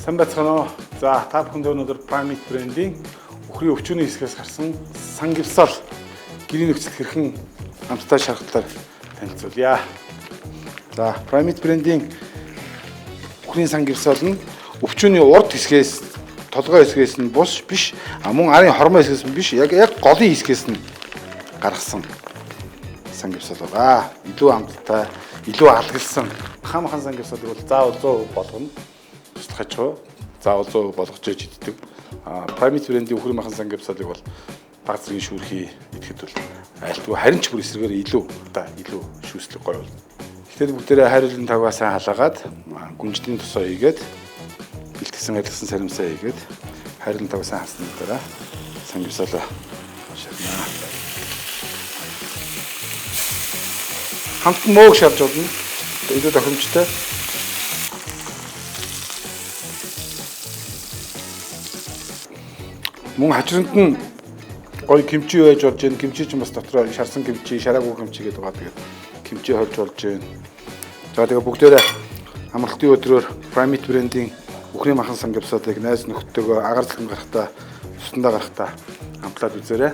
Сайн байцгаана уу? За, та бүхэнд өнөөдөр Primate брендийн үхрийн өвчүүний хэсгээс гарсан сангивсал гэрийн нөхцөл хэрхэн амттай шархлаар танилцуулъя. За, Primate брендийн үхрийн сангивсал нь өвчүүний урд хэсгээс, толгой хэсгээс нь бус биш, мөн арын хормой хэсгээс нь биш, яг голын хэсгээс нь гаргасан сангивсал байгаа. Илүү амттай, илүү алгалсан. Хаан сангивсалыг бол заавал 100% болгоно. Туслах аж ахуй заавал 100% болгож ээж иддэг. Primate брендийн үхрийн махан сангивсалыг бол баг зэргийн шүүрхий идэхэд бол айлтгүй, харин ч бүр эсрэгээр илүү шүүслэг гоё болно. Гэтэл бүгдээрээ хайруулын тавгаа сайн халаагаад гүнжлийн тосоо хийгээд бэлтгэсэн адилхан саримсаа хийгээд хайруулын тавгаа сайн халсны дараа сангивсалаа шарнаа. Хамт мөөг шарж болно. Илүү тохиромжтой. Мөн хажранд нь гоё кимчи байж болж байна. Кимчи ч бас дотроо шарсан кимчи, шараагүй кимчи гэдэг байгаа. Тэгээд кимчи хольж болж байна. За, тэгээ бүгдээрээ амралтын өдрөөр Primate брендийн үхрийн махан сангивсалыг найз нөхдөдөө агаар цалин гарахдаа, цусндаа гарахдаа амтлаад үзээрэй.